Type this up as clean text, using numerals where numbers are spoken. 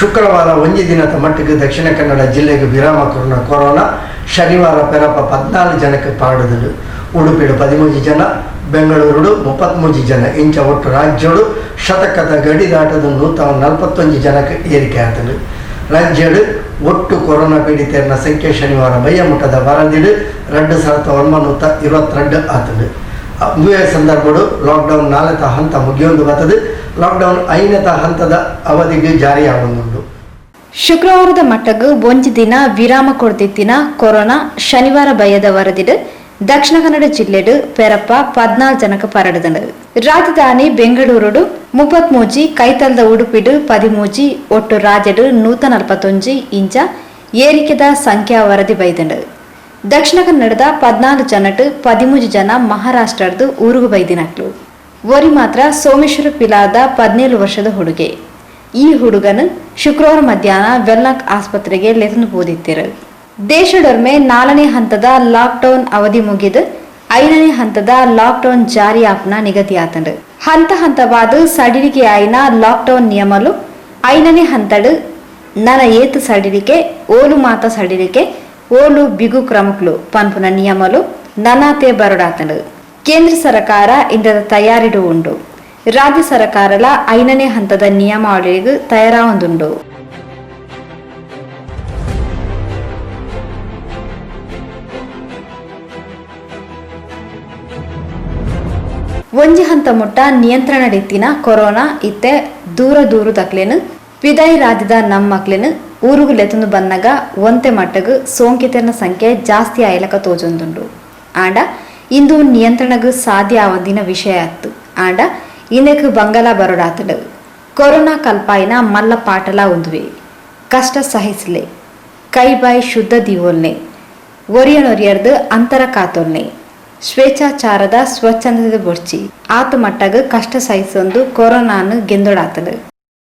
ಶುಕ್ರವಾರ ಒಂಜಿ ದಿನದ ಮಟ್ಟಿಗೆ ದಕ್ಷಿಣ ಕನ್ನಡ ಜಿಲ್ಲೆಗೆ ವಿರಾಮ ಕೊರನ ಕೊರೋನಾ ಶನಿವಾರ ಪೆರಪ 14 ಜನಕ್ಕೆ ಪಾಡುದು. ಉಡುಪಿಡು 13 ಜನ, ಬೆಂಗಳೂರುಡು 33 ಜನ, ಇಂಚ ಒಟ್ಟು ರಾಜ್ಯಡು ಶತಕದ ಗಡಿ ದಾಟದ 141 ಜನಕ್ಕೆ ಏರಿಕೆ ಆತನು. ರಾಜ್ಯಡು ಒಟ್ಟು ಕೊರೋನಾ ಪೀಡಿತರನ ಸಂಖ್ಯೆ ಶನಿವಾರ ಬಯ್ಯಮುಟ್ಟದ ವರದಿಡು 2922 ಆತನು. ಉಭಯ ಸಂದರ್ಭಡು ಲಾಕ್ಡೌನ್ 4ನೇ ಹಂತ ಮುಗಿಯೊಂದು ಬರ್ತದೆ. ಲಾಕ್ಡೌನ್ 5ನೇ ಹಂತದ ಅವಧಿಗೆ ಜಾರಿಯಾಗುಂದುಂಡು. ಶುಕ್ರವಾರದ ಮಟ್ಟಗು ಒಂಜಿ ದಿನ ವಿರಾಮ ಕೊಡ್ದಿತ್ತಿನ ಕೊರೋನಾ ಶನಿವಾರ ಬಯ್ಯದ ವರದಿಡು ದಕ್ಷಿಣ ಕನ್ನಡ ಜಿಲ್ಲೆಡು ಪೆರಪ್ಪ 14 ಜನಕ್ಕೆ ಪರಡದಂಡು. ರಾಜಧಾನಿ ಬೆಂಗಳೂರುಡು 33, ಕೈತಲ್ದ ಉಡುಪಿಡು 13, ಒಟ್ಟು ರಾಜ್ಯಡು 141 ಇಂಚ ಏರಿಕೆದ ಸಂಖ್ಯಾ ವರದಿ ಬೈದಂಡು. ದಕ್ಷಿಣ ಕನ್ನಡದ 14 ಜನಟ್ 13 ಜನ ಮಹಾರಾಷ್ಟ್ರದ ಊರುಗು ಬೈದಿನಕ್ಲು. ಒರಿ ಮಾತ್ರ ಸೋಮೇಶ್ವರ ಪಿಲಾದ 17 ವರ್ಷದ ಹುಡುಗೆ. ಈ ಹುಡುಗನು ಶುಕ್ರವಾರ ಮಧ್ಯಾಹ್ನ ವೆಲ್ಲಾಕ್ ಆಸ್ಪತ್ರೆಗೆ ಲೆತನು ಪೋದಿತ್ತಿರು. ದೇಶಡೊರ್ಮೆ 4ನೇ ಹಂತದ ಲಾಕ್ಡೌನ್ ಅವಧಿ ಮುಗಿದು 5ನೇ ಹಂತದ ಲಾಕ್ಡೌನ್ ಜಾರಿ ಆಪ್ನ ನಿಗದಿಯಾತಂಡು. ಹಂತ ಹಂತವಾದ ಸಡಿಲಿಕೆ ಆಯಿನ ಲಾಕ್ಡೌನ್ ನಿಯಮಲು 5ನೇ ಹಂತಡು ನನ ಏತು ಸಡಿಲಿಕೆ, ಓಲು ಮಾತ ಸಡಿಲಿಕೆ, ಓಲು ಬಿಗು ಕ್ರಮಕ್ಲು ಪನ್ಪುನ ನಿಯಮಲು ನನಾತೆ ಬರಡಾತಂಡು. ಕೇಂದ್ರ ಸರ್ಕಾರ ಇಂದದ ತಯಾರಿಡು ಉಂಡು. ರಾಜ್ಯ ಸರ್ಕಾರಲ 5ನೇ ಹಂತದ ನಿಯಮಾವಳಿಗೆ ತಯಾರಾವೊಂದುಂಡು. ಒಂಜಿ ಹಂತ ಮುಟ್ಟ ನಿಯಂತ್ರಣ ಇತ್ತಿನ ಕೊರೋನಾ ಇತ್ತೆ ದೂರ ದೂರು ತಕ್ಲೇನು ಪಿದಾಯಿ ರಾಜ್ಯದ ನಮ್ಮ ಮಕ್ಲೇನು ಊರುಗು ಲೆತೊಂದು ಬನ್ನಗ ಒಂತೆ ಮಟ್ಟಗು ಸೋಂಕಿತರನ ಸಂಖ್ಯೆ ಜಾಸ್ತಿ ಆಯ್ಲಕ ತೋಜೊಂದುಂಡು. ಆಂಡ ಇಂದು ನಿಯಂತ್ರಣಗು ಸಾಧ್ಯ ಆವಂದಿನ ವಿಷಯ ಆತ್ತು. ಆಂಡ ಇಂದಕ್ಕೆ ಬಂಗಲ ಬರೋಡಾತಡು. ಕೊರೋನಾ ಕಲ್ಪಾಯಿನ ಮಲ್ಲ ಪಾಟಲ ಉಂದುವೆ. ಕಷ್ಟ ಸಹಿಸ್ಲೆ, ಕೈ ಬಾಯಿ ಶುದ್ಧ ದೀವೊಲ್ನೆ, ಒರಿಯನೊರಿಯರ್ದು ಅಂತರ ಕಾತೊಲ್ನೆ, ಸ್ವೇಚ್ಛಾಚಾರದ ಸ್ವಚ್ಛಂದದ ಬೊರ್ಚಿ ಆತ ಮಟ್ಟಗ ಕಷ್ಟ ಸಹಿಸೊಂದು ಕೊರೋನಾನು ಗೆಂದೊಡಾತಲು.